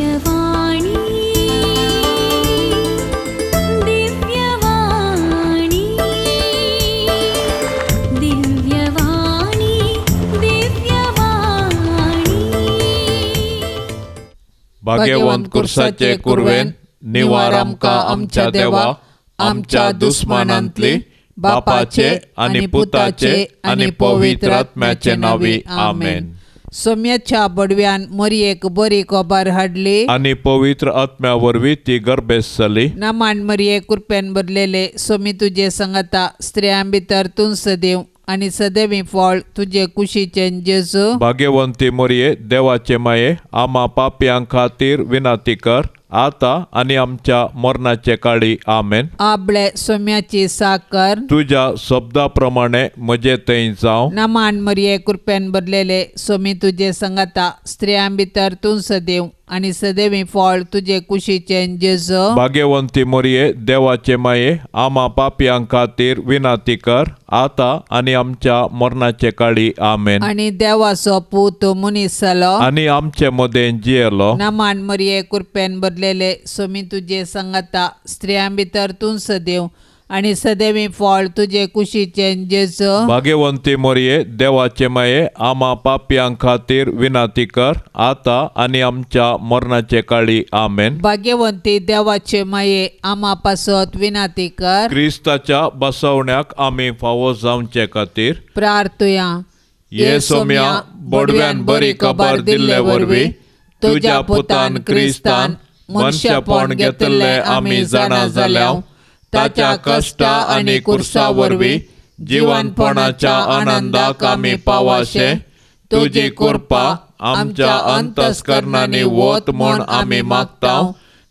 दिव्यवाणी दिव्यवाणी दिव्यवाणी दिव्यवाणी. भाग्यवंत कुर्साचे कुरवेन निवार आमकां आमच्या देवा आमच्या दुस्मानांतली बापाचे आनी पुताचे आनी पवित्र आत्म्याचे नांवी आमेन. सोम्याच्या बडव्यान मरयेक बरी खबर हाडली आनी पवित्र आत्म्या वरवीं ती गर्भेस्त जाली. नमान मरये कुरपेन भरलेले सोमी तुजे संगता स्त्रियां भितर तूं सदैव आनी सदैवी फळ तुजे कुशीचें जेजू. भाग्यवंती मोरये देवाचे माये आमा पापयां खातीर विनंती कर आता आनी आमच्या मरणाचे काळी आमेन. आबळे सोम्याची साकर तुज्या शब्दा प्रमाणे म्हजे थंय जावं. नमान मरये कुरपेन भरलेले सोमी तुजे संगता स्त्रियां भितर तूं सदैव आनी सदैवी फळ तुजे कुशीचें जेजू. भाग्यवंती मोरये देवाचे माये आमा पापयां खातीर विनंती कर आता आनी आमच्या मरणाचे काळी आमेन. आनी देवाचो पूत मनीस जालो आनी आमचे मदें जियेलो. नमान मरये कुरपेन भरलेले सोमी तुजे संगता स्त्रियां भितर तूं सदैव आनी सदैवी फळ तुजे कुशीचें जेजू. भाग्यवंती मोरये देवाचे माये आमा पापयां खातीर विनंती कर आता आनी आमच्या मरणाचे काळी आमेन. भाग्यवंती देवाचे माये आमा पासत विनंती कर. क्रिस्ताच्या बसवण्याक आमी फावो जावचे खातीर प्रार्थुया. ये सोम्या बोडव्यान बरी खबर दिल्ले वरवीं तुज्या पुतान क्रिस्तान मनशापण घेतिल्लें आमी जाणा जाल्या. ताच्या कश्टा आनी कुर्सा वरवीं जिवनपणाच्या आनंदाक आमी पावाशे तुजी कृपा आमच्या अंतस्करणांनी वत म्हूण आमी मागता.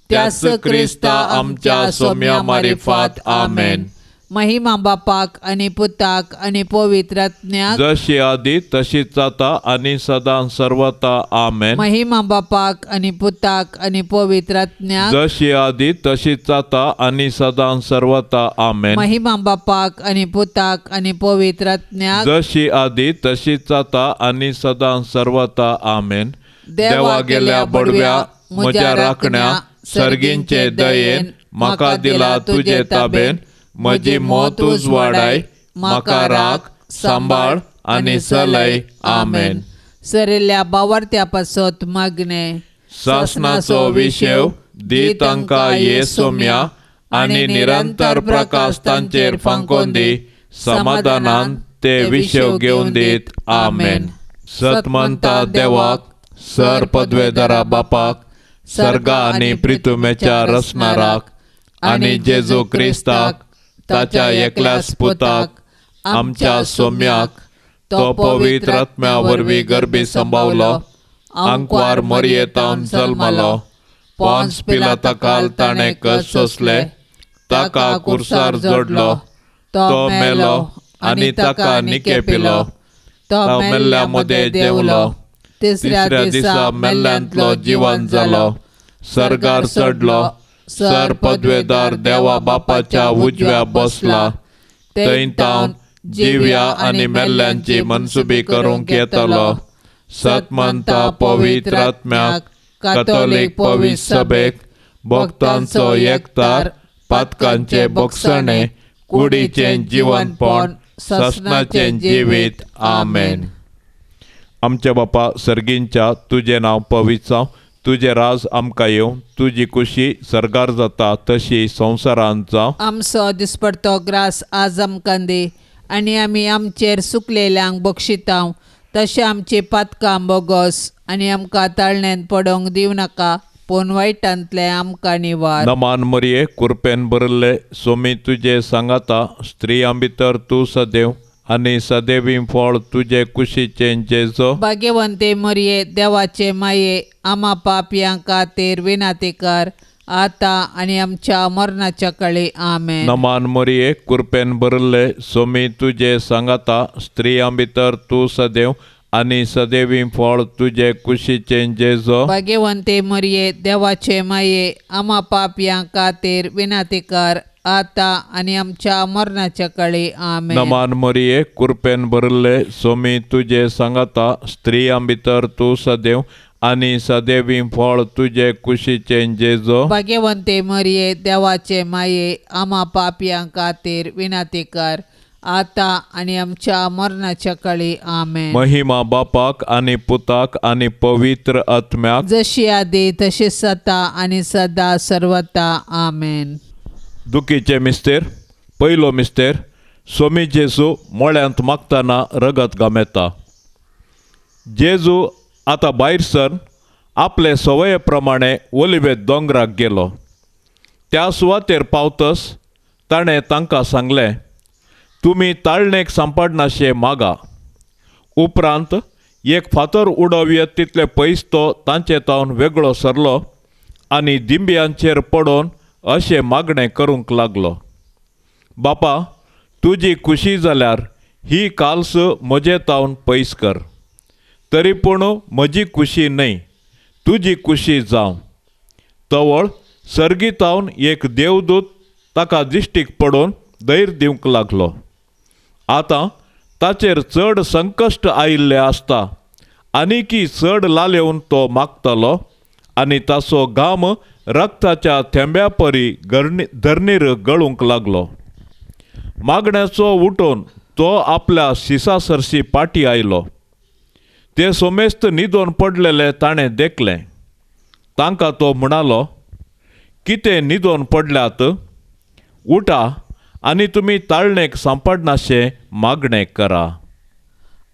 त्याच क्रिस्ता आमच्या सोम्या मारिफात आमेन. महिमा बापाक आनी पुताक आनी पवित्र आत्म्याक जशी आदी तशीच जाता आनी सदां सर्वता आमेन. महिमा बापाक आनी पुताक आनी पवित्र आत्म्याक जशी आदी तशीच जाता आनी सदां सर्वता आमेन. महिमा बापाक आनी पुताक आनी पवित्र आत्म्याक जशी आदी तशीच जाता आनी सदां सर्वता आमेन. देवा गेल्या बडव्या म्हज्या राखण्या सर्गींचे दयेन म्हाका दिला तुजे ताबेन. म्हजी मत उजवाडाय म्हाका राख सांबाळ आनी चलय आमेन. सरिल्ल्या बावर्त्या पासत मागणे सासनाचो विशेव दी तांकां ये सोम्या आनी निरंतर प्रकाश तांचेर फांकोन दी. समाधानान ते विशेव घेवन दीत आमेन. सतमंता देवाक सर पदवेदारा बापाक सर्गा आनी प्रितुमेच्या रचणाराक आनी जेजू क्रिस्ताक ताच्या एकल्याच पुताक आमच्या सोम्याक तो पवित्र आत्म्या वरवीं गर्भी संभावलो आंकवार मरयेतावन जल्मलो पोन्स पिलाता ताणें कश्ट सोंसले ताका कुर्सार जोडलो तो मेलो आनी ताका निकेपिलो तो मेल्ल्या मदें देंवलो तिसऱ्या दिसा मेल्ल्यांतलो जिवन जालो सर्गार चडलो सर पदवेदार देवा बापाच्या उजव्या बसला थंय तावन जिव्या आनी मेल्ल्यांची मनसुबी करूंक येतलो. सतमंता पवित्र आत्म्याक कथोलीक पवित्र सभेक भक्तांचो एकतार पातकांचे बक्षणे कुडीचें जिवनपण ससनाचें जिवीत आमेन. आमच्या बापा सर्गींच्या तुजें नांव पवित्र जावं, तुजें राज आमकां येवं, तुजी कुशी सर्गार जाता तशी संवसारांत जावं. आमचो दिसपडतो ग्रास आज आमकां दी आनी आमी आमचेर सुकलेल्यांक बक्षितांव तशें आमची पातकां बोगस आनी आमकां ताळण्यांत पडोवंक दिवं नाका पूण वायटांतलें आमकां निवार. नमान मरये कुरपेन भरिल्ले सोमी तुजे सांगाता स्त्रियां भितर तूं सदैव आनी सदैवी फळ तुजे कुशीचें जेजो. भाग्यवंते मरये देवाचे माये आमा पापयां खातीर विनंती कर आतां आनी आमच्या मरणाच्या काळी आमेन. नमान मरये कुरपेन भरिल्ले सोमी तुजे सांगाता स्त्रियां भितर तूं सदैव आनी सदैवी फळ तुजे कुशीचें जेजो. भाग्यवंते मरये देवाचे माये आमा पापयां खातीर विनंती कर आतां आनी आमच्या मरणाच्या काळी आमेन. नमान मरये कुरपेन भरिल्ले सोमी तुजे सांगाता स्त्रियां भितर तूं सदैव आनी सदैवी फळ तुजे कुशीचें जेजो. भाग्यवंते मरिये देवाचे माये आमा पापयां खातीर विनंती कर आतां आनी आमच्या मरणाच्या काळी. आमेन. महिमा बापाक आनी पुताक आनी पवित्र आत्म्याक, जशी आदी तशी सता आनी सदा सर्वता. आमेन. दुखीचे मिस्तेर. पयलो मिस्तेर. सोमी जेजू मळ्यांत मागतना रगत गामेता. जेजू आतां भायर सर आपले सवये प्रमाणे ओलिवे दोंगराक गेलो. त्या सुवातेर पावतस ताणें तांकां सांगलें, तुमी ताळणेक सांपडनाशे मागा. उपरांत एक फातर उडोवयेत तितले पयस तो तांचे तावन वेगळो सरलो आनी दिंब्यांचेर पडोवन अशें मागणें करूंक लागलो, बापा तुजी खुशी जाल्यार ही काल्स म्हजे तावन पयस कर, तरी पूण म्हजी खुशी न्हय तुजी खुशी जावं. तवळ सर्गी तावन एक देवदूत ताका दिश्टीक पडोवन धैर्य दिवंक लागलो. आतां ताचेर चड संकश्ट आयिल्लें आसता आनीकी चड लालेवन तो मागतालो आनी ताचो घाम रक्ताच्या थेंब्या परी धरणीर गळूंक लागलो. मागण्याचो उठून तो आपल्या शिसा सरशी पाटी आयलो. ते सोमेस्त न्हिदोन पडलेले ताणें देखलें. तांकां तो म्हणालो, कितें न्हिदोन पडल्यात? उठा आनी तुमी ताळणेक सांपडनाशें मागणें करा.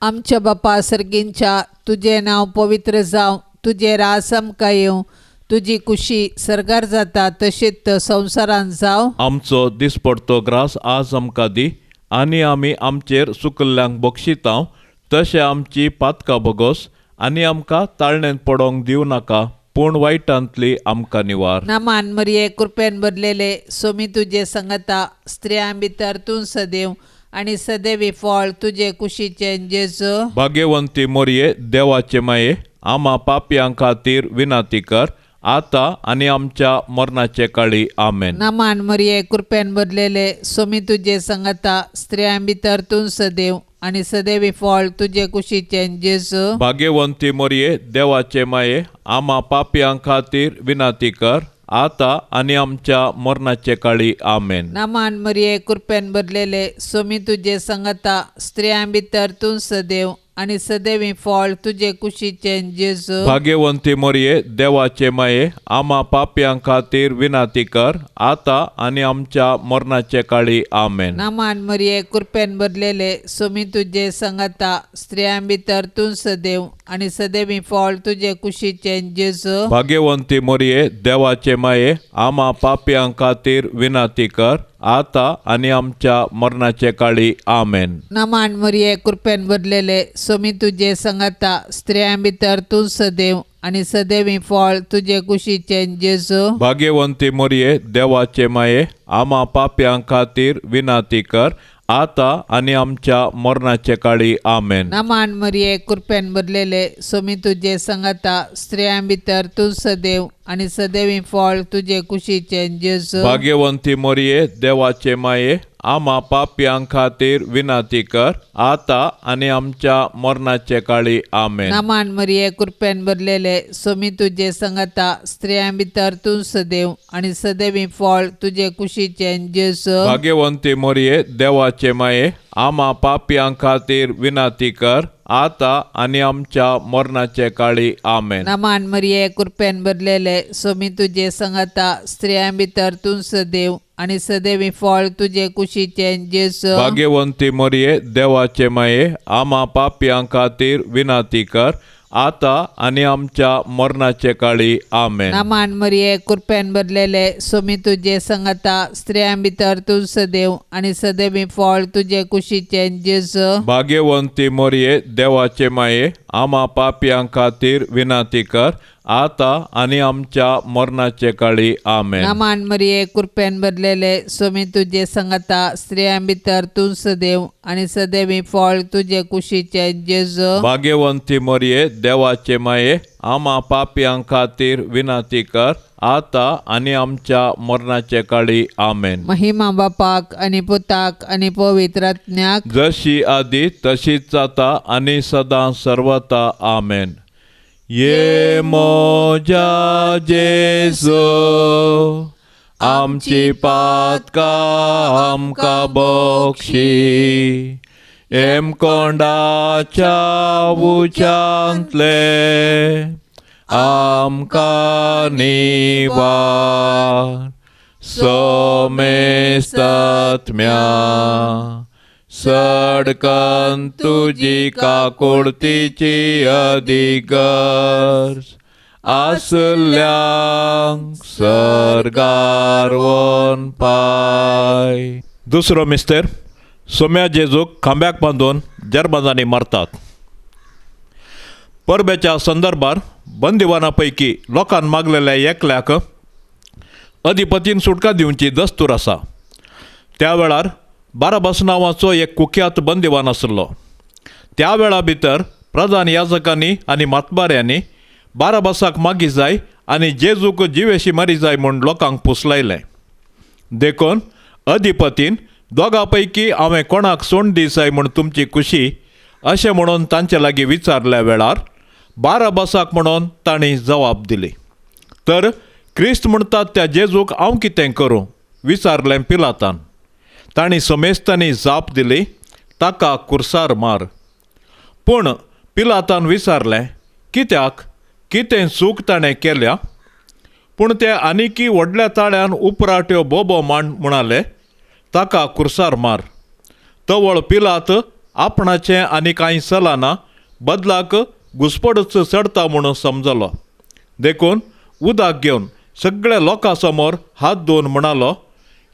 आमच्या बापा सर्गींच्या, तुजें नांव पवित्र जावं, तुजें राज आमकां येवं, तुजी खुशी सर्गार जाता तशीच संवसारांत जावं. आमचो दिसपडतो ग्रास आज आमकां दी आनी आमी आमचेर सुकल्ल्यांक बक्षितांव तशें आमची पातकां भोगोस आनी आमकां ताळणेंत पडोवंक दिवं नाका, पूण वायटांतली आमकां निवार. नामान मरिये कृपेन भरलेले, सोमी तुजे संगता, स्त्रियां भितर तूं सदैव आनी सदैवी फळ तुजे कुशीचें जेजू. भाग्यवंती मोरये देवाचे माये आमा पापयां खातीर विनंती कर आतां आनी आमच्या मरणाचे काळी. आमेन. नामान मरिये कृपेन भरलेले, सोमी तुजे संगता, स्त्रियां भितर तूं सदैव आनी सदैवी फळ तुजे कुशीचें जेजू. भाग्यवंती मोरये देवाचे माये आमा पापयां खातीर विनंती कर आतां आनी आमच्या मरणाचे काळी. आमेन. नामान मरिये कृपेन भरलेले, सोमी तुजे संगता, स्त्रियां भितर तूं सदैव आनी सदैवी फळ तुजे कुशीचें जेजू. भाग्यवंती मोरये देवाचे माये आमा पापयां खातीर विनंती कर आतां आनी आमच्या मरणाचे काळी. आमेन. नामान मरिये कृपेन भरलेले, सोमी तुजे संगता, स्त्रियां भितर तूं सदैव आनी सदैवी फळ तुजे कुशीचें जेजू. भाग्यवंती मोरये देवाचे माये आमा पापयां खातीर विनंती कर आतां आनी आमच्या मरणाचे काळी. आमेन. नामान मरिये कृपेन भरलेले, सोमी तुजे संगता, स्त्रियां भितर तूं सदैव आनी सदैवी फळ तुजे कुशीचें जेजू. भाग्यवंती मोरये देवाचे माये आमा पापयां खातीर विनंती कर आतां आनी आमच्या मरणाचे काळी. आमेन. नामान मरिये कृपेन भरलेले, सोमी तुजे संगता, स्त्रियां भितर तूं सदैव आनी सदैवी फळ तुजे कुशीचें जेजू. भाग्यवंती मोरये देवाचे माये आमा पापयां खातीर विनंती कर आतां आनी आमच्या मरणाचे काळी. आमेन. नामान मरिये कृपेन भरलेले, सोमी तुजे संगता, स्त्रियां भितर तूं सदैव आनी सदैवी फळ तुजे कुशीचें जेजू. भाग्यवंती मोरये देवाचे माये आमा पापयां खातीर विनंती कर आतां आनी आमच्या मरणाचे काळी. आमेन. नामान मरिये कृपेन भरलेले, सोमी तुजे संगता, स्त्रियां भितर तूं सदैव आनी सदैवी फळ तुजे कुशीचें जेजू. भाग्यवंती मोरये देवाचे माये आमा पापयां खातीर विनंती कर आतां आनी आमच्या मरणाचे काळी. आमेन. नामान मरिये कृपेन भरलेले, सोमी तुजे संगता, स्त्रियां भितर तूं सदैव आनी सदैवी फळ तुजे कुशीचें जेजू. भाग्यवंती मोरये देवाचे माये आमा पापयां खातीर विनंती कर आतां आनी आमच्या मरणाचे काळी. आमेन. नामान मरिये कृपेन भरलेले, सोमी तुजे संगता, स्त्रियां भितर तूं सदैव आनी सदैवी फळ तुजे कुशीचें जेजू. भाग्यवंती मोरये देवाचे माये आमा पापयां खातीर विनंती कर आतां आनी आमच्या मरणाचे काळी. आमेन. महिमा बापाक आनी पुताक आनी पवित्र आत्म्याक, जशी आदी तशीच जाता आनी सदां सर्वता. आमेन. ये मोजा जेजू आमची पातकां आमकां बक्षी हेमकोंडाच्या उच्यांतले आमकां निवार सोमेस्तात्म्या सडकन तुजी काकुळतीची अधिगर्ज आसल्यांक सर्गार वन पाय. दुसरो मिस्तेर सोम्या जेजूक खांब्याक बांदून जर्मनांनी मारतात. परबेच्या संदर्भार बंदिवाना पैकी लोकान मागलेल्या एकल्याक अधिपतीन सुटका दिवची दस्तूर आसा. त्या वेळार बाराबास नांवाचो एक कुख्यात बंदिवान आसलो. त्या वेळा भितर प्रधान याजकांनी आनी मातबाऱ्यांनी बाराबासाक मागी जाय आनी जेजूक जिवेशी मारी जाय म्हूण लोकांक पुसलायलें. देखून अधिपतीन दोगां पैकी हांवें कोणाक सोंड दी जाय म्हूण तुमची खुशी अशें म्हणून तांचे लागीं विचारल्या वेळार बाराबासाक म्हणून तांणी जबाब दिली. तर क्रिस्त म्हणटात त्या जेजूक हांव कितें करूं विचारलें पिलातान. तांणी समेस्तांनी जाप दिली, ताका कुर्सार मार. पूण पिलातान विचारलें, कित्याक, कितें चूक ताणें केल्या? पूण ते आनिकी व्हडल्या ताळ्यान उपराट्यो बोबो मांड म्हणाले, ताका कुर्सार मार. तवळ पिलात आपणाचें आनी कांय चलना बदलाक घुसपडच चडता म्हणून समजलो. देखून उदक घेवन सगळ्या लोकां समोर हात धुवन म्हणालो,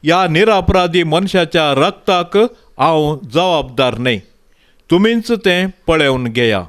ह्या निरापराधी मनशाच्या रक्ताक हांव जबाबदार न्हय, तुमीच तें पळोवन घेया.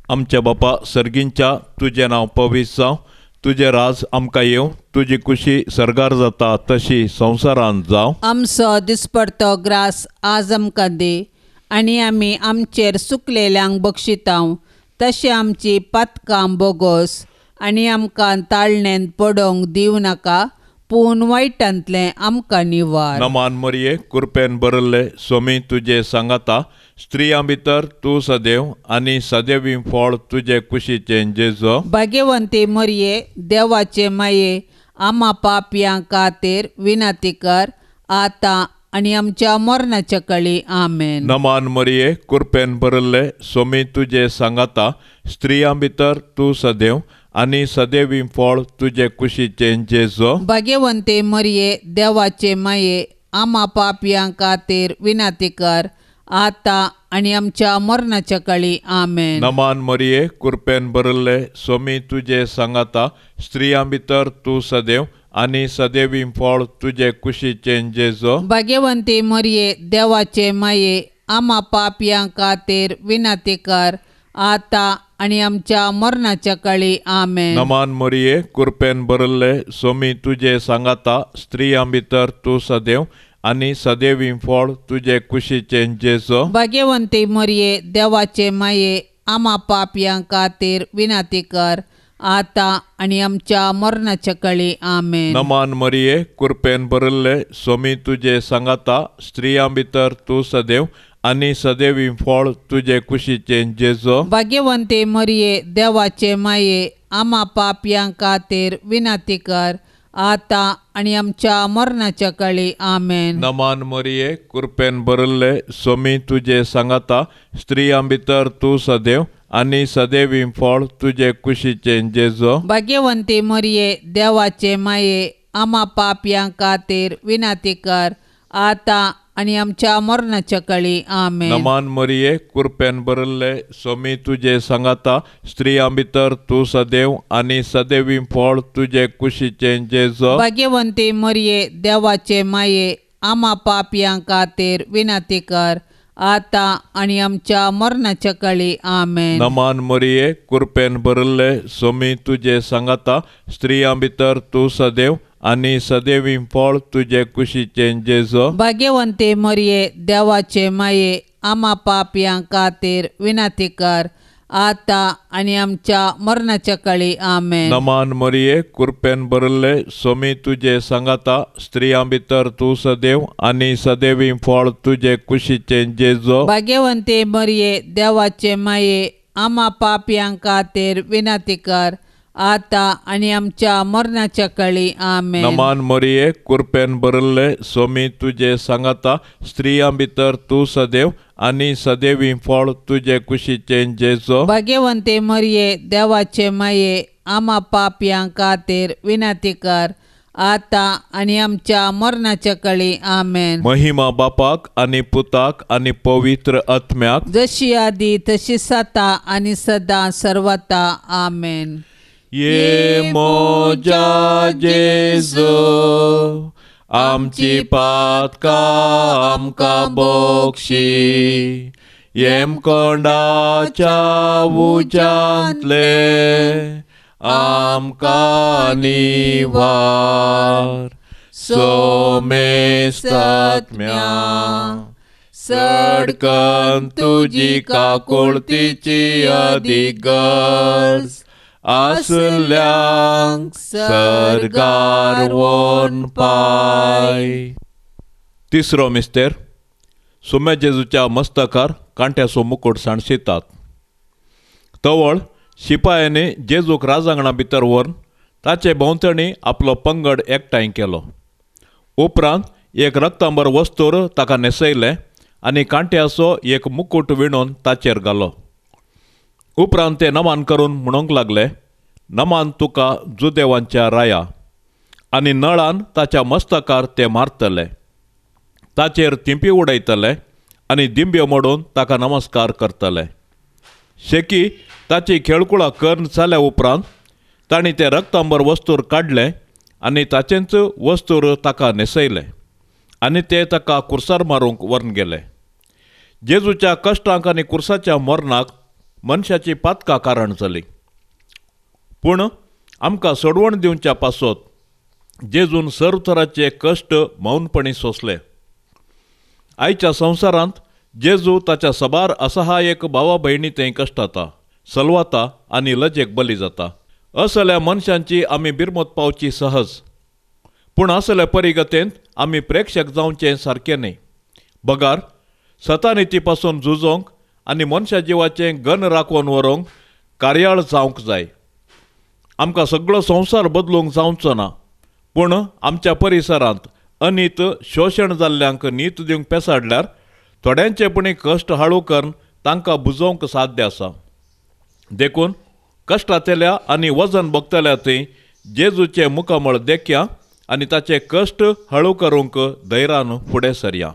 आमच्या बापा सर्गींच्या, तुजें नांव पवित्र जावं, तुजें राज आमकां येवं, तुजी खुशी सर्गार जाता तशी संवसारांत जावं. आमचो दिसपडतो ग्रास आज आमकां दी आनी आमी आमचेर सुकलेल्यांक बक्षितांव तशें आमची पातकां बोगोस आनी आमकां ताळणेंत पडोवंक दिवं नाका, पूण वायटांतलें आमकां निवार. नमान मरिये, कृपेन भरिल्ले, स्वामी तुजे सांगाता, स्त्रियां भितर तूं सदैव आनी सदैवी फळ तुजे कुशीचें जेजो. भाग्यवंती मरिये, देवाचे माये, आमा पापयां खातीर विनंती कर आतां आनी आमच्या मरणाच्या कळी. आमेन. नमान मरिये, कृपेन भरिल्ले, स्वामी तुजे सांगाता, स्त्रियां भितर तूं सदैव आनी सदैवी फळ तुजे कुशीचें जेजो. भाग्यवंती मरिये, देवाचे माये, आमा पापयां खातीर विनंती कर आतां आनी आमच्या मरणाच्या कळी. आमेन. नमान मरिये, कृपेन भरिल्ले, स्वामी तुजे सांगाता, स्त्रियां भितर तूं सदैव आनी सदैवी फळ तुजे कुशीचें जेजो. भाग्यवंती मरिये, देवाचे माये, आमा पापयां खातीर विनंती कर आतां आनी आमच्या मरणाच्या कळी. आमेन. नमान मरिये, कृपेन भरिल्ले, स्वामी तुजे सांगाता, स्त्रियां भितर तूं सदैव आनी सदैवी फळ तुजे कुशीचें जेजो. भाग्यवंती मरिये, देवाचे माये, आमा पापयां खातीर विनंती कर आतां आनी आमच्या मरणाच्या कळी. आमेन. नमान मरिये, कृपेन भरिल्ले, स्वामी तुजे सांगाता, स्त्रियां भितर तूं सदैव आनी सदैवी फळ तुजे कुशीचें जेजो. भाग्यवंती मरिये, देवाचे माये, आमा पापयां खातीर विनंती कर आतां आनी आमच्या मरणाच्या कळी. आमेन. नमान मरिये, कृपेन भरिल्ले, स्वामी तुजे सांगाता, स्त्रियां भितर तूं सदैव आनी सदैवी फळ तुजे कुशीचें जेजो. भाग्यवंती मरिये, देवाचे माये, आमा पापयां खातीर विनंती कर आतां आनी आमच्या मरणाच्या कळी. आमेन. नमान मरिये, कृपेन भरिल्ले, स्वामी तुजे सांगाता, स्त्रियां भितर तूं सदैव आनी सदैवी फळ तुजे कुशीचें जेजो. भाग्यवंती मरिये, देवाचे माये, आमा पापयां खातीर विनंती कर आतां आनी आमच्या मरणाच्या कळी. आमेन. नमान मरिये, कृपेन भरिल्ले, स्वामी तुजे सांगाता, स्त्रियां भितर तूं सदैव आनी सदैवी फळ तुजे कुशीचें जेजो. भाग्यवंती मरिये, देवाचे माये, आमा पापयां खातीर विनंती कर आतां आनी आमच्या मरणाच्या कळी. आमेन. नमान मरिये, कृपेन भरिल्ले, स्वामी तुजे सांगाता, स्त्रियां भितर तूं सदैव आनी सदैवी फळ तुजे कुशीचें जेजो. भाग्यवंती मरिये, देवाचे माये, आमा पापयां खातीर विनंती कर आतां आनी आमच्या मरणाच्या कळी. आमेन. नमान मोरये, कुरपेन भरिल्ले, सोमी तुजे सांगाता, स्त्रियां भितर तूं सदैव आनी सदैवी फळ तुजे कुशीचें जेजो. भाग्यवंते मरये, देवाचे माये, आमा पापयां खातीर विनंती कर आतां आनी आमच्या मरणाच्या कळी. आमेन. महिमा बापाक आनी पुताक आनी पवित्र आत्म्याक, जशी आदी तशी सता आनी सदां सर्वता. आमेन. ये मोजा जेजू, आमची पातकां आमकां बोक्षी, येमकोंडाच्या उज्यांतले आमकां निवार, सोमेस्तात्म्या सडकन तुजी काकुळतीची अदीक गरज आसल्यांक सर्गार व्हरून पाय. तिसरो मिस्तेर. सुम्या जेजूच्या मस्तकार कांट्याचो मुकुट सांडशितात. तवळ शिपायांनी जेजूक राजांगणा भितर व्हरून ताचे भोंवतणी आपलो पंगड एकठांय केलो. उपरांत एक रक्तांबर वस्तूर ताका न्हेसयलें आनी कांट्याचो एक मुकुट विणून ताचेर घालो. उपरांत ते नमान करून म्हणूंक लागले, नमान तुका जुदेवांच्या राया. आनी नळान ताच्या मस्तकार ते मारतले, ताचेर थिंपी उडयतले आनी दिंब्यो मोडून ताका नमस्कार करतले. शेकी ताची खेळकुळां करून जाल्या उपरांत तांणी तें रक्तांबर वस्तूर काडलें आनी ताचेंच वस्तूर ताका न्हेसयलें आनी ते ताका कुर्सार मारूंक व्हरून गेले. जेजूच्या कश्टांक आनी कुर्साच्या मरणाक मनशाची पातकां कारण जाली, पूण आमकां सोडवण दिवच्या पासत जेजून सर्व तरांचे कश्ट मौनपणी सोंसले. आयच्या संवसारांत जेजू ताच्या सबार असहायक भावा भयणी थंय कश्टाता, सलवाता आनी लजेक बली जाता. असल्या मनशांची आमी बिरमत पावची सहज, पूण असल्या परिगतेंत आमी प्रेक्षक जावचें सारकें न्हय. बगार सतानिती पासून झुजोंक आनी मनशा जिवाचें गन राखून व्हरूंक कार्याळ जावंक जाय. आमकां सगळो संवसार बदलूंक जावचो ना, पूण आमच्या परिसरांत अनीत शोशण जाल्ल्यांक नीत दिवंक पेसाडल्यार थोड्यांचे पुणी कश्ट हाळू करून तांकां बुजोवंक साध्य आसा. देखून कश्टांतल्या आनी वजन भोगतल्या थंय जेजूचें मुखामळ देखया आनी ताचे कश्ट हळू करूंक धैर्यान फुडें सरया.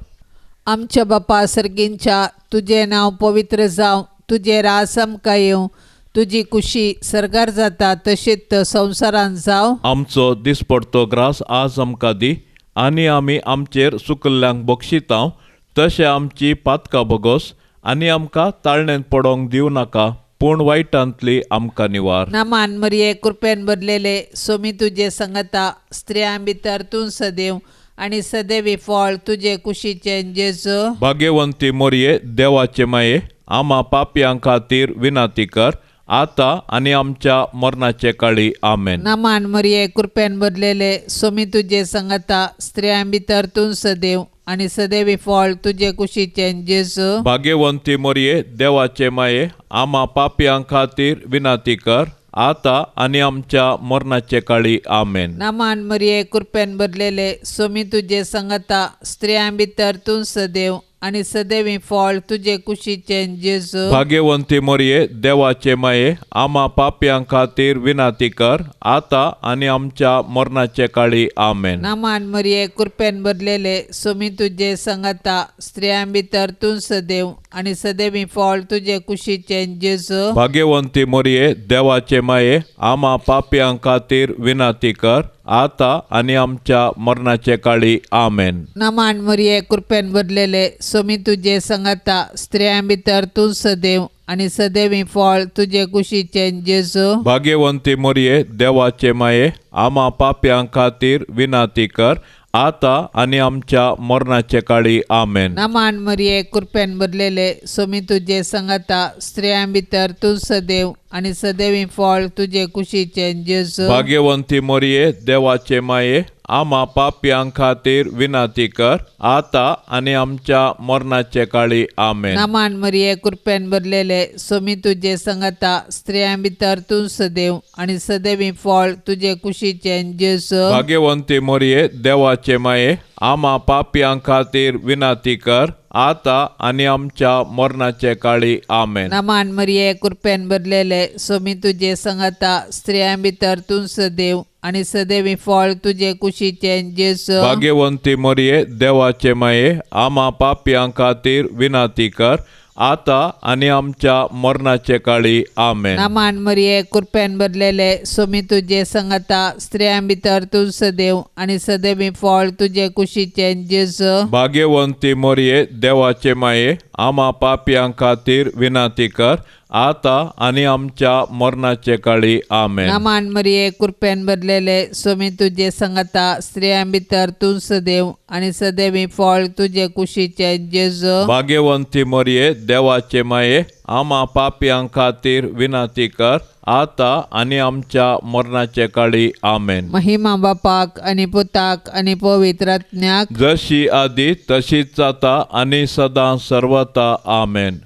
आमच्या बापा सर्गींच्या, तुजें नांव पवित्र जावं, तुजें राज आमकां येवं, तुजी कुशी सर्गार जाता तशीच संवसारांत जावं. आमचो दिसपडतो ग्रास आज आमकां दी आनी आमी आमचेर सुकल्ल्यांक बक्षितांव तशें आमची पातकां भोगोस आनी आमकां ताळणेंत पडोंक दिवं नाका, पूण वायटांतली आमकां निवार. नामान मरिये, कृपेन भरलेले, सोमी तुजे संगता, स्त्रियां भितर तूं सदैव आनी सदैवी फळ तुजे कुशीचें जेजू. भाग्यवंती मोरये, देवाचे माये, आमा पापयां खातीर विनंती कर आतां आनी आमच्या मरणाचे काळी. आमेन. नामान मरिये, कृपेन भरलेले, सोमी तुजे संगता, स्त्रियां भितर तूं सदैव आनी सदैवी फळ तुजे कुशीचें जेजू. भाग्यवंती मोरये, देवाचे माये, आमा पापयां खातीर विनंती कर आतां आनी आमच्या मरणाचे काळी. आमेन. नामान मरिये, कृपेन भरलेले, सोमी तुजे संगता, स्त्रियां भितर तूं सदैव आनी सदैवी फळ तुजे कुशीचें जेजू. भाग्यवंती मोरये, देवाचे माये, आमा पापयां खातीर विनंती कर आतां आनी आमच्या मरणाचे काळी. आमेन. नामान मरिये, कृपेन भरलेले, सोमी तुजे संगता, स्त्रियां भितर तूं सदैव आनी सदैवी फळ तुजे कुशीचें जेजू. भाग्यवंती मोरये, देवाचे माये, आमा पापयां खातीर विनंती कर आतां आनी आमच्या मरणाचे काळी. आमेन. नामान मरिये, कृपेन भरलेले, सोमी तुजे संगता, स्त्रियां भितर तूं सदैव आनी सदैवी फळ तुजे कुशीचें जेजू. भाग्यवंती मोरये, देवाचे माये, आमा पापयां खातीर विनंती कर आतां आनी आमच्या मरणाचे काळी. आमेन. नामान मरिये, कृपेन भरलेले, सोमी तुजे संगता, स्त्रियां भितर तूं सदैव आनी सदैवी फळ तुजे कुशीचें जेजू. भाग्यवंती मोरये, देवाचे माये, आमा पापयां खातीर विनंती कर आतां आनी आमच्या मरणाचे काळी. आमेन. नमान मरिये कृपेन भरलेले सोमी तुजे संगता, स्त्रियां भितर तूं सदैव आनी सदैवी फळ तुजे कुशीचें जेजू. भाग्यवंती मरिये देवाचे माये, आमा पापयां खातीर विनंती कर आतां आनी आमच्या मरणाचे काळी. आमेन. नमान मरिये कृपेन भरलेले सोमी तुजे संगता, स्त्रियां भितर तूं सदैव आनी सदैवी फळ तुजे कुशीचें जेजू. भाग्यवंती मरिये देवाचे माये, आमा पापयां खातीर विनंती कर आतां आनी आमच्या मरणाचे काळी. आमेन. नमान मरिये कृपेन भरलेले सोमी तुजे संगता, स्त्रियां भितर तूं सदैव आनी सदैवी फळ तुजे कुशीचें जेजू. भाग्यवंती मरिये देवाचे माये, आमा पापयां खातीर विनंती कर आतां आनी आमच्या मरणाचे काळी. आमेन. नमान मरिये कृपेन भरलेले सोमी तुजे संगता, स्त्रियां भितर तूं सदैव आनी सदैवी फळ तुजे कुशीचें जेजू. भाग्यवंती मरिये देवाचे माये, आमा पापयां खातीर विनंती कर आतां आनी आमच्या मरणाचे काळी. आमेन. महिमा बापाक आनी पुताक आनी पवित्र आत्म्याक, जशी आदी तशीच जाता आनी सदां सर्वता. आमेन.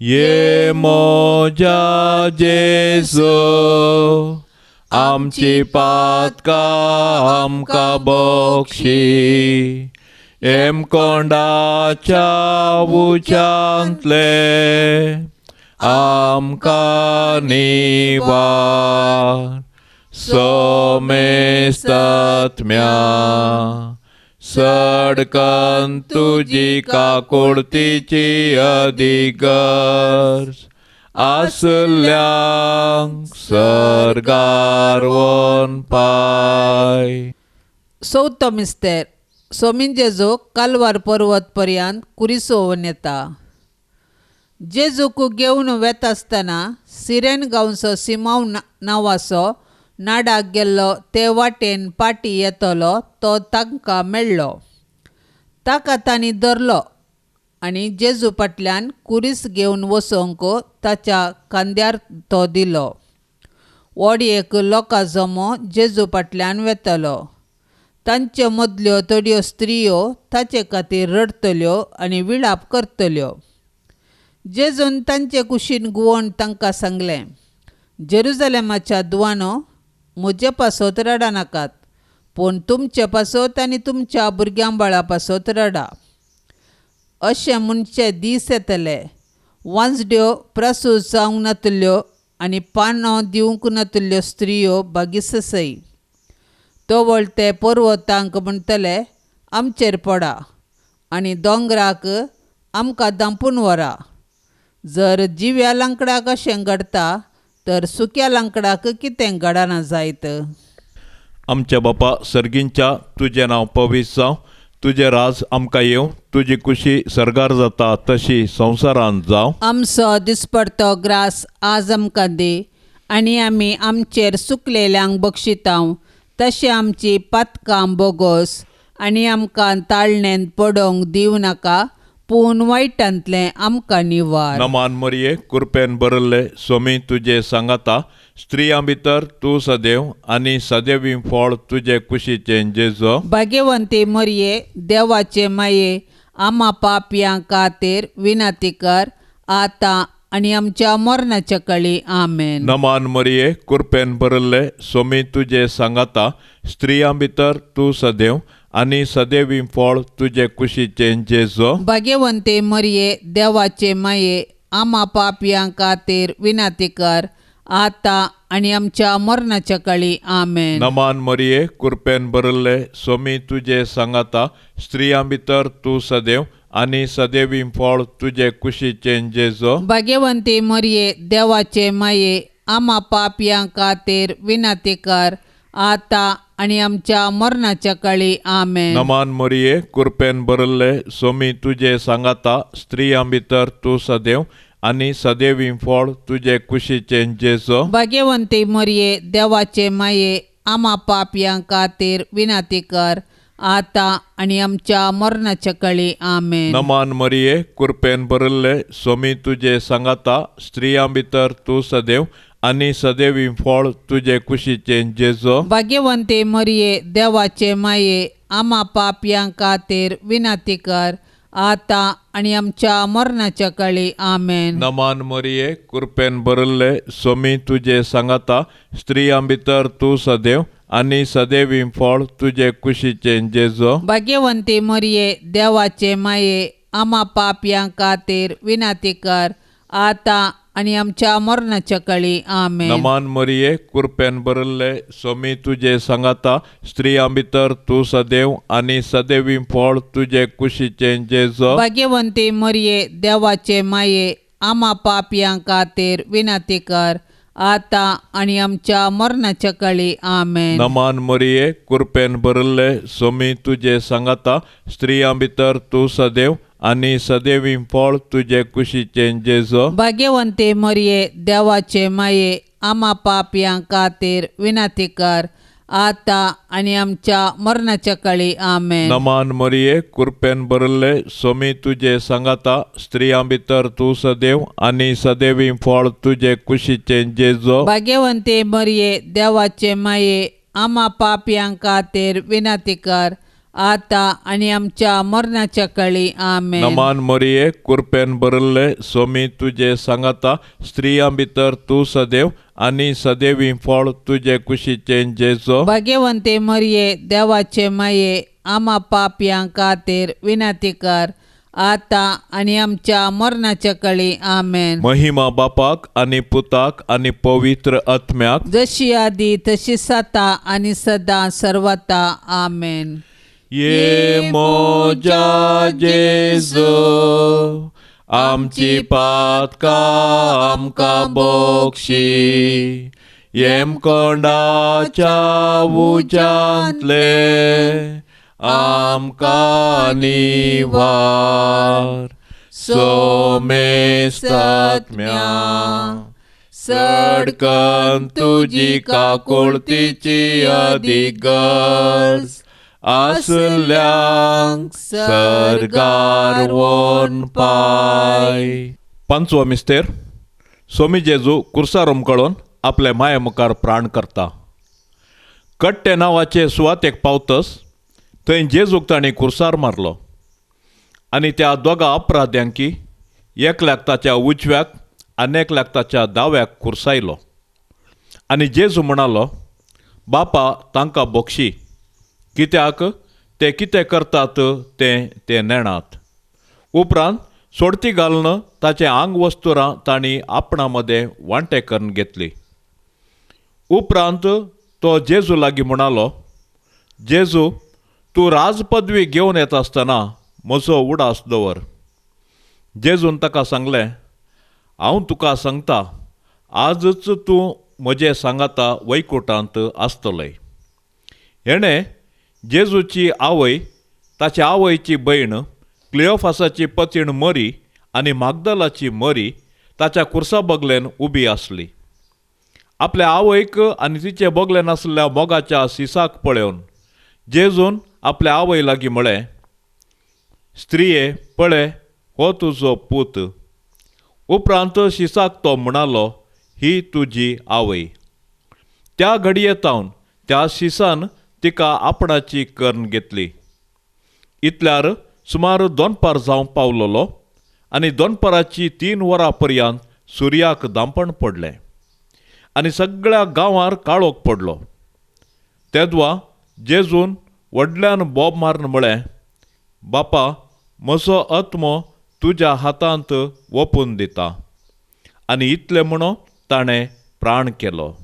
ये मोजा जेजू आमची पातकां आमकां बक्षी, हेमकोंडाच्या उज्यांतले आमकां निवार, सोमेस्तात्म्या सडकन तुजी काकुळतीची अधिगर्ज आसल्यांक सर्गार वोन पाय. चवथो मिस्तेर. सोमीन जेजू कालवार पर्वत पर्यंत कुरिसोवन येता. जेजूक घेवन वेता आसतना सिरेन गांवचो सिमांव नांवाचो नाडाक गेल्लो ते वाटेन पाटी येतलो तो तांकां मेळ्ळो. ताका तांणी धरलो आनी जेजू फाटल्यान कुरीस घेवन वचोंक ताच्या खांद्यार तो दिलो. व्हड एक लोकां जमो जेजू फाटल्यान वेतलो. तांचे मदल्यो थोड्यो स्त्रियो ताचे खातीर रडटल्यो आनी विळाप करतल्यो. जेजून तांचे कुशीन गुवोवन तांकां सांगलें, जेरुजलेमाच्या दुवानो, म्हजे पासत रडनाकात, पूण तुमचे पासत आनी तुमच्या भुरग्यां बाळा पासत रडा. अशें म्हणचे दीस येतले, वांजड्यो प्रसूत जावंक नातल्यो आनी पानां दिवंक नातल्यो स्त्रियो भागीससय. तवळ ते पर्वतांक म्हणटले, आमचेर पडा, आनी दोंगराक आमकां धांपून व्हरा. जर जिव्या लांकडाक अशें घडटा तर सुक्या लांकडाक कितें घडना जायत. आमच्या बापा सर्गींच्या, तुजें नांव पवित्र जावं, तुजें राज आमकां येवं, तुजी कुशी सर्गार जाता तशी संवसारांत जावं. आमचो दिसपडतो ग्रास आज आमकां दी, आनी आमी आमचेर सुकलेल्यांक बक्षितांव तशें आमची पातकां बोगोस, आनी आमकां ताळणेंत पडोवंक दिवं नाका, पूण वायटांतलें आमकां निवार. नमान मरिये कृपेन भरिल्ले सोमी तुजे सांगाता, स्त्रियां भितर तूं सदैव आनी सदैवी फळ तुजे कुशीचें जेजू. भाग्यवंती मरिये देवाचे माये, आमा पापयां खातीर विनंती कर आतां आनी आमच्या मरणाच्या काळी. आमेन. नमान मरिये कृपेन भरिल्ले सोमी तुजे सांगाता, स्त्रियां भितर तूं सदैव आनी सदैवी फळ तुजे कुशीचें जेजू. भाग्यवंती मरिये देवाचे माये, आमा पापयां खातीर विनंती कर आतां आनी आमच्या मरणाच्या काळी. आमेन. नमान मरिये कृपेन भरिल्ले सोमी तुजे सांगाता, स्त्रियां भितर तूं सदैव आनी सदैवी फळ तुजे कुशीचें जेजू. भाग्यवंती मरिये देवाचे माये, आमा पापयां खातीर विनंती कर आतां आनी आमच्या मरणाच्या काळी. आमेन. नमान मरिये कृपेन भरिल्ले सोमी तुजे सांगाता, स्त्रियां भितर तूं सदैव आनी सदैवी फळ तुजे कुशीचें जेजू. भाग्यवंती मरिये देवाचे माये, आमा पापयां खातीर विनंती कर आतां आनी आमच्या मरणाच्या काळी. आमेन. नमान मरिये कृपेन भरिल्ले सोमी तुजे सांगाता, स्त्रियां भितर तूं सदैव आनी सदैवी फळ तुजे कुशीचें जेजो. भाग्यवंती मरिये, देवाचे माये, आमा पापयां खातीर विनंती कर, आतां आनी आमच्या मरणाच्या काळी. आमेन. नमान मरिये, कृपेन भरिल्ले, सोमी तुजे सांगाता, स्त्रियां भितर तूं सदैव आनी सदैवी फळ तुजे कुशीचें जेजो. भाग्यवंती मरिये, देवाचे माये, आमा पापयां खातीर विनंती कर, आतां आनी आमच्या मरणाच्या काळी. आमेन. नमान मरिये, कृपेन भरिल्ले, सोमी तुजे सांगाता, स्त्रियां भितर तूं सदैव आनी सदैवी फळ तुजे कुशीचें जेजो. भाग्यवंती मरिये, देवाचे माये, आमा पापयां खातीर विनंती कर, आतां आनी आमच्या मरणाच्या काळी. आमेन. नमान मरिये, कृपेन भरिल्ले, सोमी तुजे सांगाता, स्त्रियां भितर तूं सदैव आनी सदैवी फळ तुजे कुशीचें जेजो. भाग्यवंती मरिये, देवाचे माये, आमा पापयां खातीर विनंती कर, आतां आनी आमच्या मरणाच्या काळी. आमेन. नमान मरिये, कृपेन भरिल्ले, सोमी तुजे सांगाता, स्त्रियां भितर तूं सदैव आनी सदैवी फळ तुजे कुशीचें जेजो. भाग्यवंती मरिये, देवाचे माये, आमा पापयां खातीर विनंती कर, आतां आनी आमच्या मरणाच्या काळी. आमेन. नमान मरिये, कृपेन भरिल्ले, सोमी तुजे सांगाता, स्त्रियां भितर तूं सदैव आनी सदैवी फळ तुजे कुशीचें जेजो. भाग्यवंती मरिये, देवाचे माये, आमा पापयां खातीर विनंती कर, आतां आनी आमच्या मरणाच्या काळी. आमेन. महिमा बापाक आनी पुताक आनी पवित्र आत्म्याक, जशी आदी तशी सता आनी सदां सर्वता. आमेन. ये मोजा जेजू, आमची पातकां आमकां बक्षी, येमकोंडाच्या उज्यांतले आमकां निवार. सोमेस्तात्म्या सडकन तुजी काकुळतीची अदीक गरज आसल्यांक सर्गार वोन पाय. पांचवो मिस्तेर. सोमी जेजू कुर्सार उमकळून आपले माये मुखार प्राण करता. कट्टे नांवाचे सुवातेक पावतस थंय जेजूक तांणी कुर्सार मारलो आनी त्या दोगा अपराध्यांकी एकल्याक ताच्या उजव्याक आनी एकल्याक ताच्या दाव्याक कुर्सायलो. आनी जेजू म्हणालो, बापा तांकां बक्षी, कित्याक ते कितें करतात तें ते नेणात. उपरांत सोडती घालून ताचें आंग वस्तुरां तांणी आपणा मदें वांटे करून घेतली. उपरांत तो जेजू लागीं म्हणालो, जेजू, तूं राजपदवी घेवन येता आसतना म्हजो उडास दवर. जेजून ताका सांगलें, हांव तुका सांगता, आजच तूं म्हजे सांगाता वैकुटांत आसतलें. हेणें जेजूची आवय, ताच्या आवयची भयण, क्लियोफासाची पतीण मरी आनी मागदलाची मरी ताच्या कुर्सा बगलेन उबी आसली. आपल्या आवयक आनी तिचे बगलेन आसल्या मोगाच्या सिसाक पळोवन जेजून आपल्या आवय लागीं म्हळें, स्त्रिये पळय, हो तुजो पूत. उपरांत शिसाक तो म्हणालो, ही तुजी आवय. त्या घडये तावन त्या शिसान तिका आपणाची करून घेतली. इतल्यार सुमार दोनपार जावंक पावलोलो आनी दोनपाराची 3 वरां पर्यंत सुर्याक दांपण पडलें आनी सगळ्या गांवार काळोख पडलो. तेदवा जेजून व्हडल्यान बोब मारून म्हळें, बापा, म्हजो आत्मो तुज्या हातांत ओपून दिता. आनी इतलें म्हणून ताणें प्राण केलो.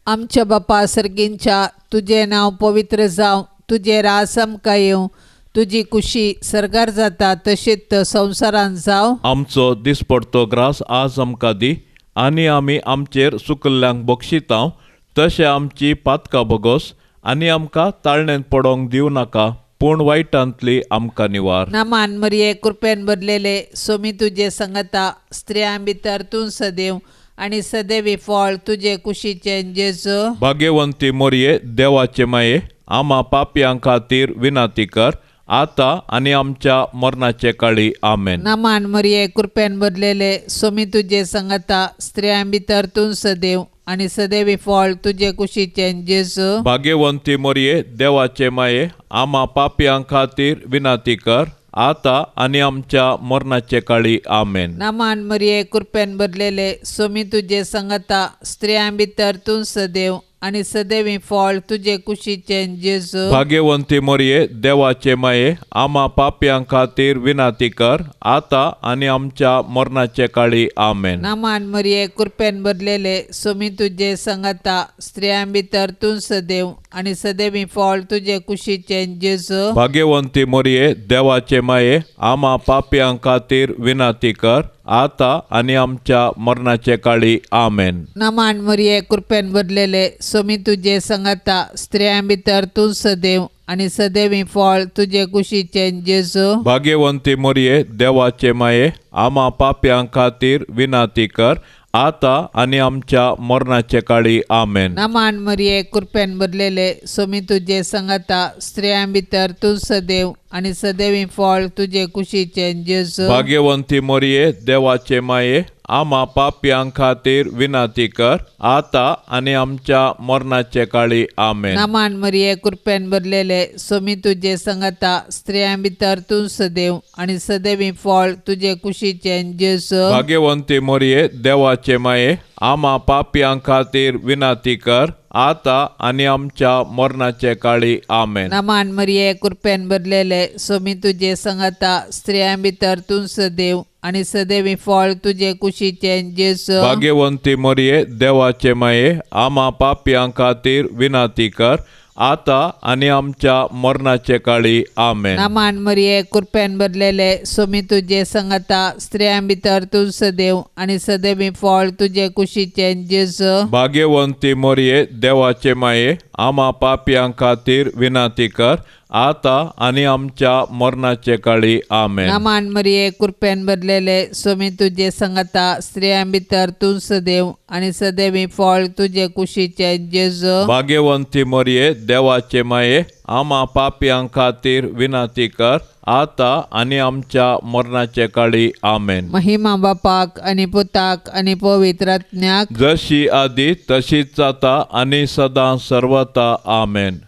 आमच्या बापा सर्गींच्या, तुजें नांव पवित्र जावं, तुजें राज आमकां येवं, तुजी कुशी सर्गार जाता तशीच संवसारांत जावं. आमचो दिसपडतो ग्रास आज आमकां दी आनी आमी आमचेर सुकल्ल्यांक बक्षितांव तशें आमची पातकां भोगोस आनी आमकां ताळणेंत पडोंक दिवं नाका, पूण वायटांतली आमकां निवार. नामान मरिये, कृपेन भरलेले, सोमी तुजे संगता, स्त्रियां भितर तूं सदैव आनी सदैवी फळ तुजे कुशीचें जेजू. भाग्यवंती मोरये, देवाचे माये, आमा पापयां खातीर विनंती कर, आतां आनी आमच्या मरणाचे काळी. आमेन. नमान मरिये, कृपेन भरलेले, सोमी तुजे संगता, स्त्रियां भितर तूं सदैव आनी सदैवी फळ तुजे कुशीचें जेजू. भाग्यवंती मरिये, देवाचे माये, आमा पापयां खातीर विनंती कर, आतां आनी आमच्या मरणाचे काळी. आमेन. नमान मरिये, कृपेन भरलेले, सोमी तुजे संगता, स्त्रियां भितर तूं सदैव आनी सदैवी फळ तुजे कुशीचें जेजू. भाग्यवंती मरिये, देवाचे माये, आमा पापयां खातीर विनंती कर, आतां आनी आमच्या मरणाचे काळी. आमेन. नमान मरिये, कृपेन भरलेले, सोमी तुजे संगता, स्त्रियां भितर तूं सदैव आनी सदैवी फळ तुजे कुशीचें जेजू. भाग्यवंती मरिये, देवाचे माये, आमा पापयां खातीर विनंती कर, आतां आनी आमच्या मरणाचे काळी. आमेन. नमान मरिये, कृपेन भरलेले, सोमी तुजे संगता, स्त्रियां भितर तूं सदैव आनी सदैवी फळ तुजे कुशीचें जेजू. भाग्यवंती मरिये, देवाचे माये, आमा पापयां खातीर विनंती कर, आतां आनी आमच्या मरणाचे काळी. आमेन. नमान मरिये, कृपेन भरलेले, सोमी तुजे संगता, स्त्रियां भितर तूं सदैव आनी सदैवी फळ तुजे कुशीचें जेजू. भाग्यवंती मरिये, देवाचे माये, आमा पापयां खातीर विनंती कर, आतां आनी आमच्या मरणाचे काळी. आमेन. नमान मरिये, कृपेन भरलेले, सोमी तुजे संगता, स्त्रियां भितर तूं सदैव आनी सदैवी फळ तुजे कुशीचें जेजू. भाग्यवंती मरिये, देवाचे माये, आमा पापयां खातीर विनंती कर, आतां आनी आमच्या मरणाचे काळी. आमेन. नमान मरिये, कृपेन भरलेले, सोमी तुजे संगता, स्त्रियां भितर तूं सदैव आनी सदैवी फळ तुजे कुशीचें जेजू. भाग्यवंती मरिये, देवाचे माये, आमा पापयां खातीर विनंती कर, आतां आनी आमच्या मरणाचे काळी. आमेन. नमान मरिये, कृपेन भरलेले, सोमी तुजे संगता, स्त्रियां भितर तूं सदैव आनी सदैवी फळ तुजे कुशीचें जेजू. भाग्यवंती मरिये, देवाचे माये, आमा पापयां खातीर विनंती कर, आतां आनी आमच्या मरणाचे काळी. आमेन. नमान मरिये, कृपेन भरलेले, सोमी तुजे संगता, स्त्रियां भितर तूं सदैव आनी सदैवी फळ तुजे कुशीचें जेजू. भाग्यवंती मरिये, देवाचे माये, आमा पापयां खातीर विनंती कर, आतां आनी आमच्या मरणाचे काळी. आमेन. महिमा बापाक आनी पुताक आनी पवित्र आत्म्याक, जशी आदी तशीच जाता आनी सदां सर्वता. आमेन.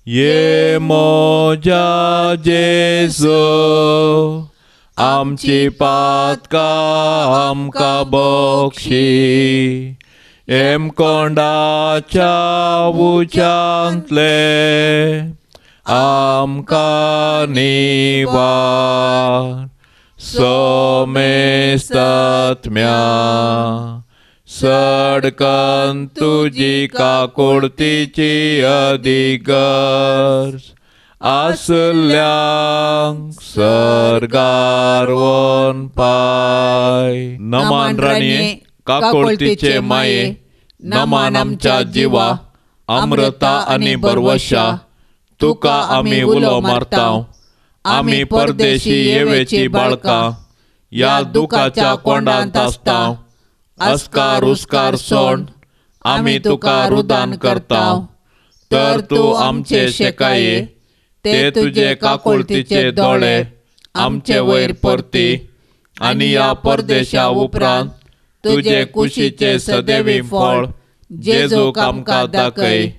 ये मोजा जेजू, आमची पातकां आमकां बक्षी, हेमकोंडाच्या उज्यांतले आमकां निवार, सोमेस्तात्म्या सडकन तुजी काकुळतीची अधिगर्ज आसल्यांक सर्गार वन पाय. नमान राणये, काकुळतीचे माये, नमान आमच्या जिवा, अमृता आनी बरवशा, तुका आमी उलो मारता. आमी परदेशी येवेची बाळकां, ह्या दुखाच्या कोंडांत आसता. अस्कार उस्कार सोड आमी तुका रुदान करता, तर तूं आमचे शेकाये, ते तुजे काकुळतीचे दोळे आमचे वयर परती, आनी ह्या परदेशा उपरांत तुजे कुशीचे सदैवी फळ जेजूक आमकां दाखय.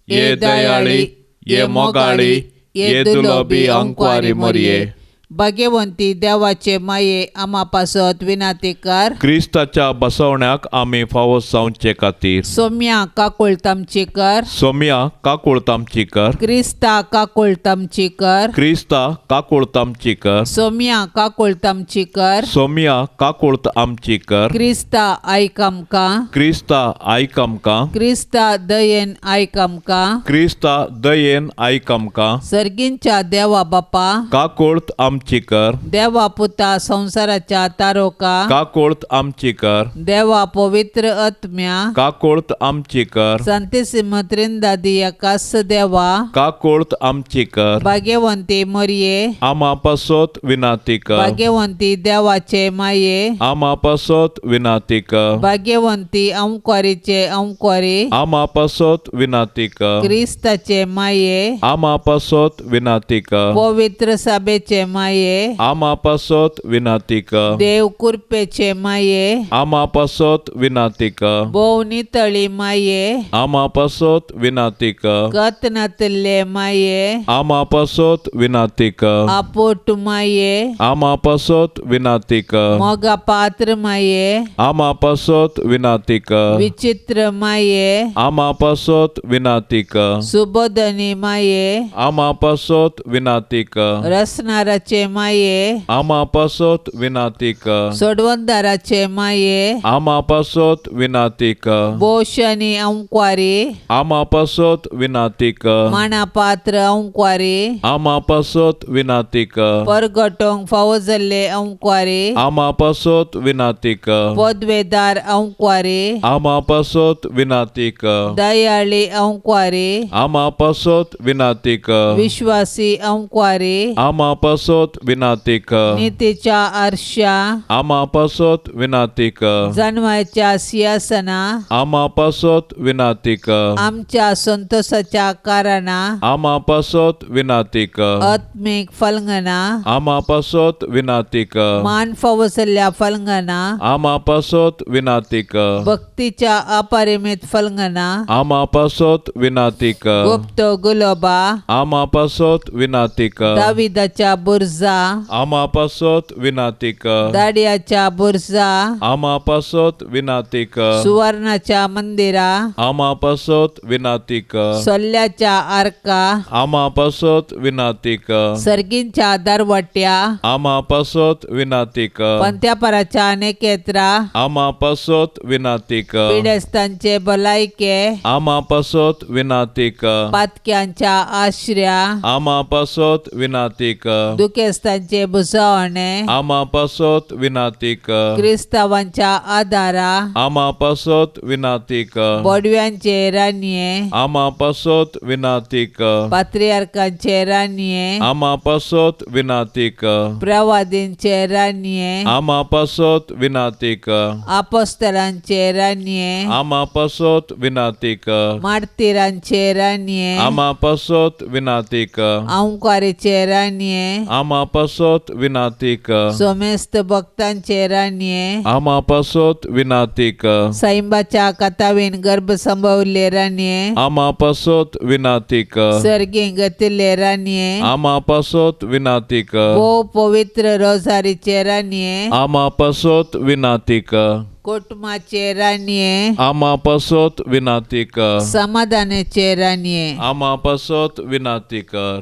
ये दयाळी, ये मोगाळी, ये दुलोबी अंकवारी मरिये, भाग्यवंती देवाचे माये, आमा पासत विनंती कर. क्रिस्ताच्या बसवण्याक आमी फावो जावचे खातीर सोम्या काकुळट आमची कर. सोम्या काकुळट आमची कर. क्रिस्ता काकुळट आमची कर. क्रिस्ता काकुळट आमची कर. सोम्या काकुळट आमची कर. सोम्या काकुळट आमची कर. क्रिस्ता आयक आमकां. क्रिस्ता आयक आमकां. क्रिस्ता दयेन आयक आमकां. क्रिस्ता दयेन आयक आमकां. सर्गींच्या देवा बापा, काकुळट आमची आमची कर. देवा पुता संवसाराच्या तारोका काकोळत आमची कर. देवा पवित्र आत्म्या काकोळत आमची कर. संतिसिम त्रिंदादी एकास देवा काकोळत आमची कर. भाग्यवंती मरये आमा पासत विनाती कर. भाग्यवंती देवाचे माये आमा पासत विनाती कर. भाग्यवंती अंकवारीचे अंकवारी आमा पासत विनाती कर. क्रिस्ताचे माये आमा पासत विनाती कर. पवित्र सभेचे माये आमा पासत विनाती कर. देव कृपेचे माये आमा पासत विनाती कर. भोव नितळी माये आमा पासत विनाती कर. कतनातले माये आमा पासत विनाती कर. आपोट माये आमा पासत विनाती कर. मोगा पात्र माये आमा पासत विनाती कर. विचित्र माये आमा पासत विनाती कर. सुबोधनी माये आमा पासत विनाती कर. रसनाराचे माये आमा पासत विनाती कर. सोडवंदाराचे माये आमा पासत विनाती कर. बोशनी अंकवारी आमा पासत विनाती कर. माना पात्र अंकवारी आमा पासत विनाती कर. परगटोंक फावो जाल्ले अंकवारी आमा पासत विनाती कर. पदवेदार अंकवारी आमा पासत विनाती कर. दयाळी अंकवारी आमा पासत विनाती कर. विश्वासी अंकवारी आमा पासत विनाती कर. नितीच्या आरशा आमा पासत विनाती कर. जानवाच्या सिंहासना आमा पासत विनाती कर. आमच्या संतोषाच्या कारणा आमा पासत विनाती कर. आत्मिक फलंगना आमा पासत विनाती कर. मान फावो जाल्ल्या फलंगना आमा पासत विनाती कर. भक्तीच्या अपरिमित फलंगना आमा पासत विनाती कर. गुप्त गुलोबा आमा पासत विनाती कर. दाविदाच्या बुर्जा आमा पासत विनाती कर. दाडियाच्या बुर्जा आमा पासत विनाती कर. सुवर्णाच्या मंदिरा आमा पासत विनाती कर. सोल्ल्याच्या आर्का आमा पासत विनाती कर. सर्गींच्या दरवट्या आमा पासत विनाती कर. पंत्यापराच्या नेकेत्रा आमा पासत विनाती कर. पिडेस्तांचे भलायके आमा पासत विनाती कर. पातक्यांच्या आश्र्या आमा पासत विनाती कर. दुखेस्तांचे भुजवणे आमा पासत विनाती कर. क्रिस्तावांच्या आदारा आमा पासत विनाती कर. बोडव्यांचे रानये आमा पासत विनाती कर. पात्रियार्कांचे रानये आमा पासत विनाती कर. प्रवादींचे रानये आमा पासत विनाती कर. आपोस्तलांचे रानये आमा पासत विनाती कर. मार्तीरांचे रानये आमा पासत विनाती कर. अंकारीचे रानये आमा पासत विनाती कर. सोमेस्त भक्तांचे रानये आमा पासत विनाती कर. साईंबाच्या कथावीन गर्भ संभवले रानये आमा पासत विनाती कर. सर्गी गतिल्ले रानये आमा पासत विनाती कर. भोव पवित्र रोजारीचे रानये आमा पासत विनाती कर. कुटुंबाचे रानये आमा पासत विनाती कर. समाधानाचे रानये आमा पासत विनाती कर.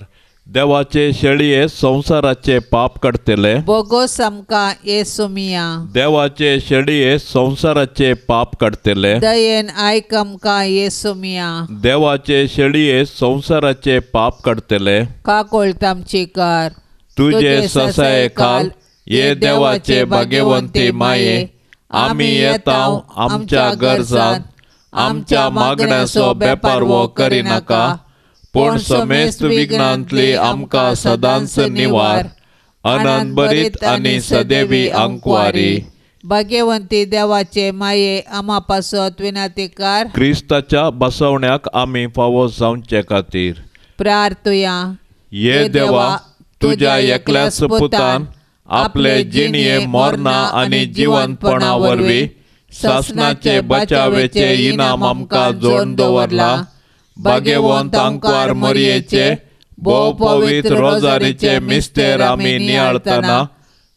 देवाचे शेळये संवसाराचे पाप काडटले बोगोस आमकां येसुमिया. देवाचे शेळये संवसाराचे पाप काडटले दयेन आयक आमकां येसुमिया. देवाचे शेळये संवसाराचे पाप काडटले काकोळत आमची कर. तुजे ससाये खाल ये देवाचे भाग्यवंती माये आमी येता आमच्या गरजान आमच्या मागण्याचो बेपारवो करिनाका पूण समेस्त विघ्नांतली आमकां सदांच निवार. अनंत बरीत आनी सदैवी अंकवारी. भाग्यवंती देवाचे माये आमा पासत विनाती कर. क्रिस्ताच्या बसवण्याक आमी फावो जावचे खातीर प्रार्थुया. ये देवा तुज्या एकल्याच पुतान आपले जिणये मरणा आनी जिवंतपणा वरवीं सासणाचे बचावेचे इनाम आमकां जोडून दवरला. भाग्यवंत आंकवार मरयेचे भोव पवित्र रोजारीचे मिस्तेर आमी नियाळतना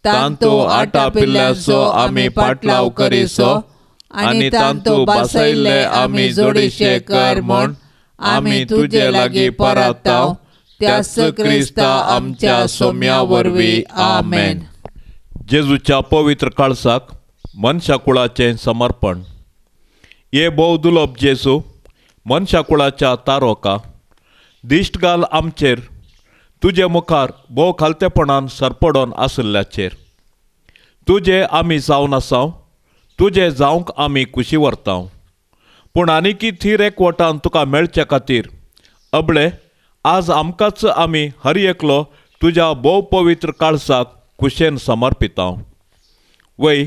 तांतू आटापिल्ल्याचो आमी पाटलाव करिसो आनी तांतू बसयल्ले आमी जोडीशे कर म्हूण आमी तुजे लागीं पराताव त्याच क्रिस्ता आमच्या सोम्या वरवीं. आमेन. जेजूच्या पवित्र काळसाक मनशाकुळाचें समर्पण. हे भोव दुलोब जेजू मनशाकुळाच्या तारोका दिश्ट घाल आमचेर तुजे मुखार भोव खालतेपणान सरपडोन आशिल्ल्याचेर. तुजे आमी जावन आसाव, तुजे जावंक आमी कुशी व्हरताव, पूण आनीकी थीर एकवटान तुका मेळचे खातीर अबळे आज आमकांच आमी हर एकलो तुज्या भोव पवित्र काळसाक कुशेन समर्पिताव. वय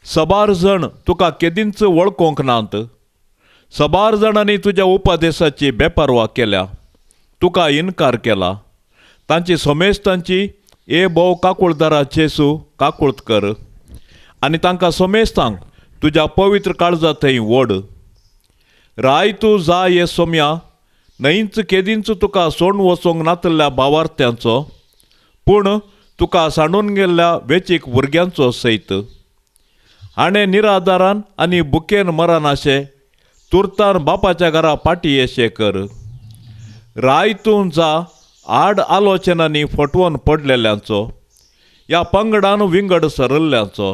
सबार जण तुका केदींच वळखूंक नात, सबार जाणांनी तुज्या उपदेशाची बेपर्वा केल्या, तुका इनकार केला. तांची समेस्तांची ए भोव काकुळदारा जेसू काकुळत कर आनी तांकां समेस्तांक तुज्या पवित्र काळजा थंय ओड. राय तूं जा हे सोम्या न्हंयच केदींच तुका सोडून वचूंक नातल्या भावार्थ्यांचो, पूण तुका सांडून गेल्ल्या वेचीक भुरग्यांचो सयत. हाणें निराधारान आनी बुकेन मरनाशें तुर्तान बापाच्या घरा पाटी येशें कर. राय तूं जा आड आलोचनांनी फटवून पडलेल्यांचो, ह्या पंगडान विंगड सरल्ल्यांचो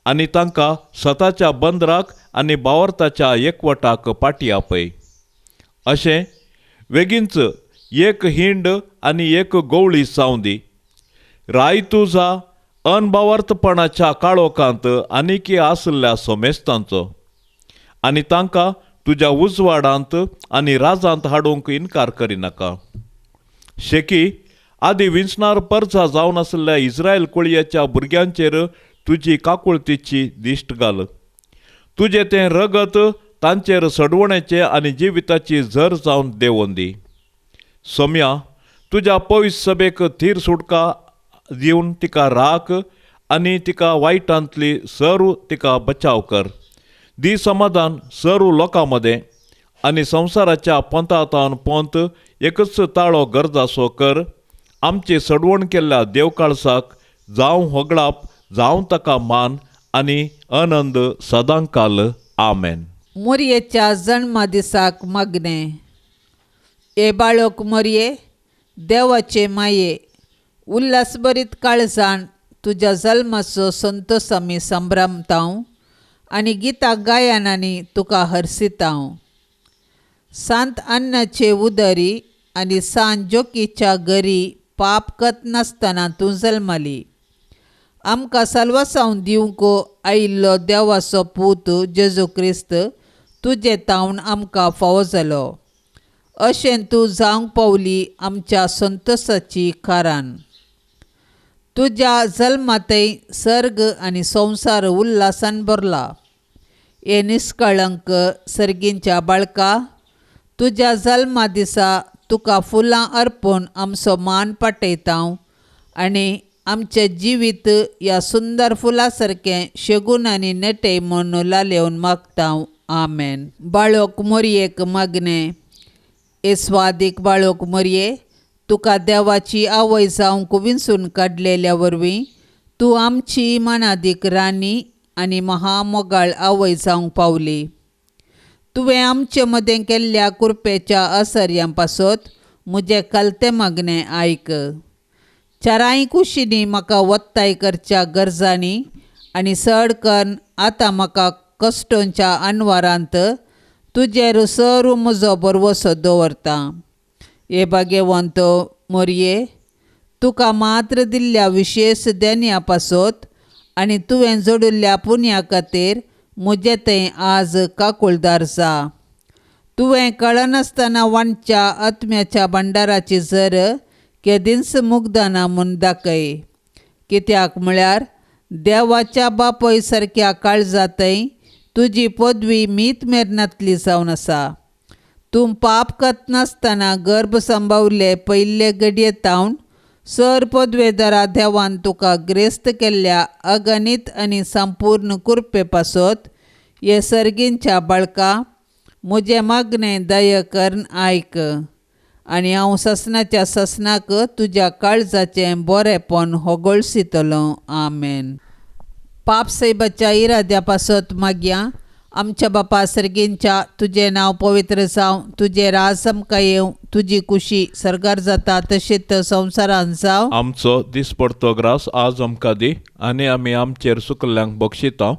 आनी तांकां सताच्या बंदराक आनी बावरताच्या एकवटाक पाटी आपय. अशें वेगींच एक हिंड आनी एक गवळी जावं दी. राय तूं जा अनबावर्थपणाच्या काळोखांत आनीकी आशिल्ल्या समेस्तांचो आनी तांकां तुज्या उजवाडांत आनी राजांत हाडूंक इनकार करिनाका. शेकी आदी विंचणार परजा जावन आशिल्ल्या इस्रायल कुळयेच्या भुरग्यांचेर तुजी काकुळतीची दिश्ट घाल. तुजें तें रगत तांचेर सडवणेचें आनी जिविताची झर जावन देंवोन दी. सोम्या तुज्या पवित्र सभेक थीर सुटका दिवन तिका राख आनी तिका वायटांतली सर्व तिका बचाव कर. दी समाधान सर्व लोकां मदें आनी संवसाराच्या पंथातावन पंथ एकच ताळो गरजासो कर. आमची सडवण केल्ल्या देवकाळसाक जावं होगळाप, जावं ताका मान आनी आनंद सदांकाल. आमेन. मोरयेच्या जन्मा दिसाक मागणें. हे बाळक मोरये, देवाचे माये, उल्हासभरीत काळजान तुज्या जल्माचो संतोस आमी संभ्रमताव आनी गितां गायनांनी तुका हर्सिताव. सांत अन्नाचे उदरी आनी सांत जोकीच्या घरी पाप कत नासतना तूं जल्मली. आमकां साल्वासांव दिवंक आयिल्लो देवाचो पूत जेजू क्रिस्त तुजे तावन आमकां फावो जालो. अशें तूं जावंक पावली आमच्या संतोसाची कारण. तुज्या जल्मांतय सर्ग आनी संवसार उल्हासान भरला. हे निष्कळंक सर्गींच्या बाळका, तुज्या जल्मा दिसा तुका फुलां अर्पून आमचो मान पाटयता आनी आमचें जिवीत ह्या सुंदर फुलां सारकें शेगून आनी नेटय म्हूण लालेवन मागता. आमेन. बाळक मोरयेक मागणें. हे स्वादीक बाळक मोरये, तुका देवाची आवय जावंक विंचून काडलेल्या वरवीं तूं आमची मानादीक राणी आनी महामोगाळ आवय जावंक पावली. तुवें आमचे मदें केल्ल्या कुरपेच्या असर्यां पासत म्हजें कलतें मागणें आयक. चारांय कुशींनी म्हाका वत्ताय करच्या गरजांनी आनी चड करून आतां म्हाका कश्टोंच्या अनवारांत तुजेर सर म्हजो भरवसो दवरता. हे भाग्यवंत मोरये, तुका मात्र दिल्ल्या विशेश देण्या पासत आनी तुवें जोडिल्ल्या पुण्या खातीर म्हजें थंय आज काकुळदार जा. तुवें कळनासतना वांटच्या आत्म्याच्या भांडाराची झर केदींच मुग्दना म्हूण दाखय. कित्याक म्हळ्यार देवाच्या बापय सारक्या काळजांतय तुजी पदवी मीत मेरनातली जावन आसा. तूं पाप कतनासतना गर्भ सांबावले पयले घडये तावन सर पदवेदारा देवान तुका ग्रेस्त केल्ल्या अगणीत आनी संपूर्ण कुरपे पासत हे सर्गींच्या बाळका म्हजें मागणें दया करून आयक आनी हांव ससनाच्या ससनाक तुज्या काळजाचें बरेंपण होगळसितलो. आमेन. पाप सायबाच्या इराद्या पासत मागया. आमच्या बापा सर्गींच्या, तुजें नांव पवित्र जावं, तुजें राज आमकां येवं, तुजी कुशी सर्गार जाता तशीच संवसारांत जावं. आमचो दिसपडतो ग्रास आज आमकां दी आनी आमी आमचेर सुकल्ल्यांक बक्षिता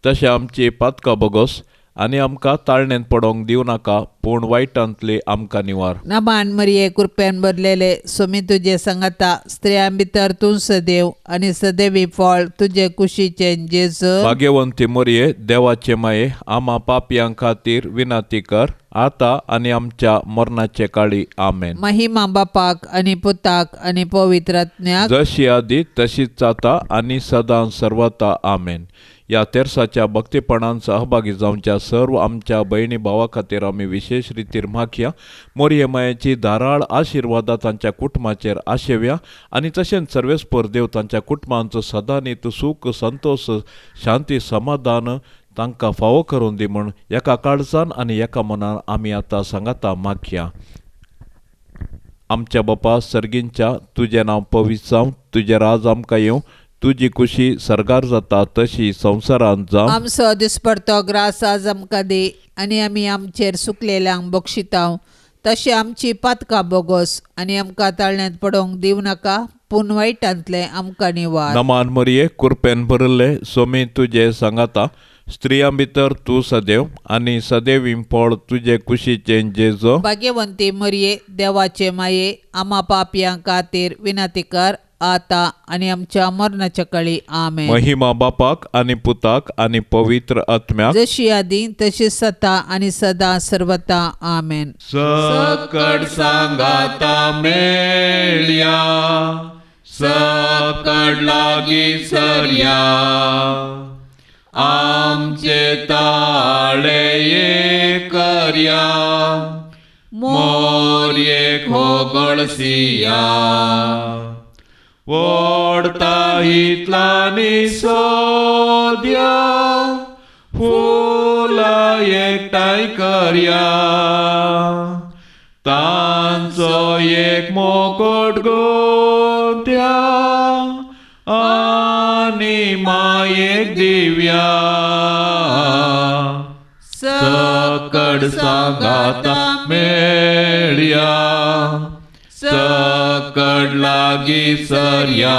तशें आमची पातकां बोगोस आनी आमकां ताळणेंत पडोंक दिवं नाका, पूण वायटांतली आमकां निवार. नमान मरिये, कृपेन भरलेले, सोमी तुजे सांगाता, स्त्रियां भितर तूं सदैव आनी सदैवी फळ तुजे कुशीचें जेजू. भाग्यवंती मोरये, देवाचे माये, आमा पापयां खातीर विनंती कर, आतां आनी आमच्या मरणाचे काळी. आमेन. महिमा बापाक आनी पुताक आनी पवित्र आत्म्याक, जशी आदी तशीच जाता आनी सदां सर्वता. आमेन. ह्या तेरसाच्या भक्तीपणान सहभागी जावच्या सर्व आमच्या भयणी भावा खातीर आमी विशेश रितीर मागया. मोरये मायेची धाराळ आशिर्वादां तांच्या कुटुंबाचेर आशेवया आनी तशेंच सर्वेस्पर देव तांच्या कुटुंबांचो सदांनीत सूख, संतोश, शांती, समाधान तांकां फावो करून दी म्हूण एका काळजान आनी एका मनान आमी आतां सांगाता मागया. आमच्या बापा सर्गींच्या, तुजें नांव पवित्र जावं, तुजें राज आमकां येवं, तुजी कुशी सर्गार जाता तशी संवसारांत जावं. आमचो दिसपडतो ग्रास आज आमकां दी आनी आमी आमचेर सुकलेल्यांक बक्षितांव तशें आमची पातकां बोगोस आनी आमकां ताळण्यांत पडोवंक दिवं नाका, पूण वायटांतलें आमकां निवार. नमान मरिये, कुरपेन भरिल्ले, सोमी तुजे सांगाता, स्त्रियां भितर तूं सदैव आनी सदैवी फळ तुजे कुशीचें जेजो. भाग्यवंती मरिये, देवाचे माये, आमा पापयां खातीर विनंती कर, आतां आनी आमच्या मरणाच्या काळी. आमेन. महिमा बापाक आनी पुताक आनी पवित्र आत्म्याक, जशी आदी तशी सता आनी सदां सर्वता. आमेन. सकड सांगाता मेळया, सकड लागी सरया, आमचे ताळे करया, मोरयेक होगळसिया, वोडता इतलांनी सोद्या, फुलां एकठांय करया, तांचो एक मोकोट गोत्या आनी मायेक दिव्या. सकड सांगाता मेळया, सकड लागी सरया,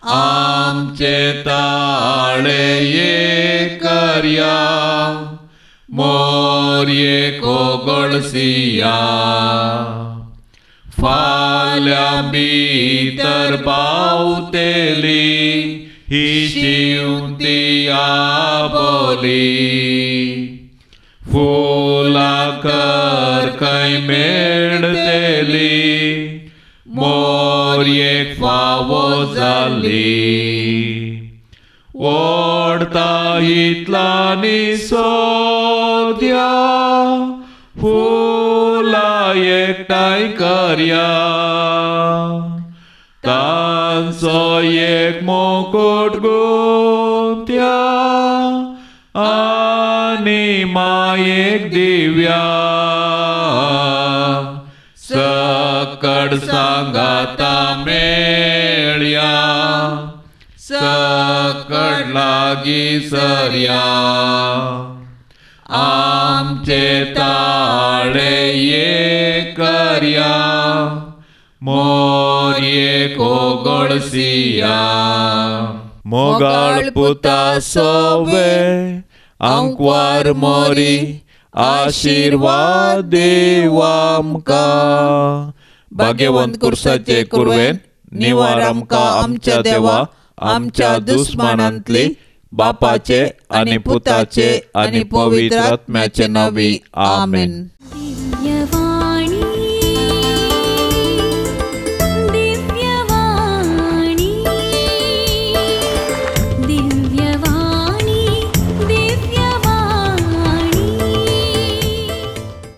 आमचे ताळे करया, मोरयेक होगळसिया, फाल्यां भितर पावतली ही शिंवती आबोली, फुलां कर खंय मेळटली, मोरयेक फावो जाली, वोडता इतलांनी सोद्या, फुलां एकठांय करया, तांचो एक मोकोट गोत्या आनी मायेक दिव्या. सकड सांगाता मेळया, सकड लागी सरया, आमचे ताळे करया, मोरयेक होगळसिया. मोगाळ पुता सवे आंकवार मोरी, आशिर्वाद देव आमकां, भाग्यवंत कुर्साचे कुरवेन निवार आमकां आमच्या देवा, आमच्या दुस्मानांतली, बापाचे आनी पुताचे आनी पवित्र आत्म्याचे नांवी. आमेन.